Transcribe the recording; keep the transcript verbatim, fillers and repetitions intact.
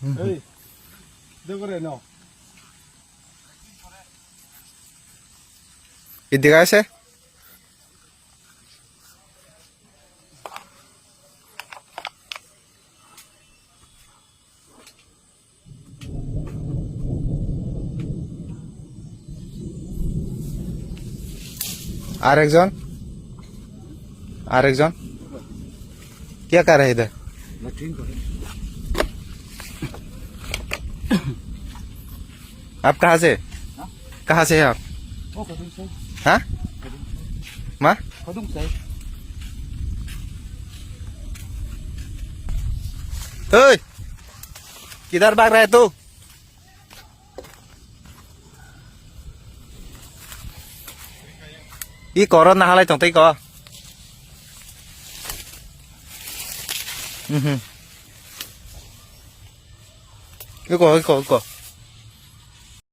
Hey, de gore no. Idiga ase? Arekjon? Arekjon? Kya kar rahe idhar? Latrine kore. Aap kahan se? Ha? Kahan se aap? Oh, Khadung se. Ha? Khadung se. Ma? Khadung se. Hey! Kidhar bhag raha hai tu? Iko oro nahalai tong tei ko. Mhm. Iko, iko, iko.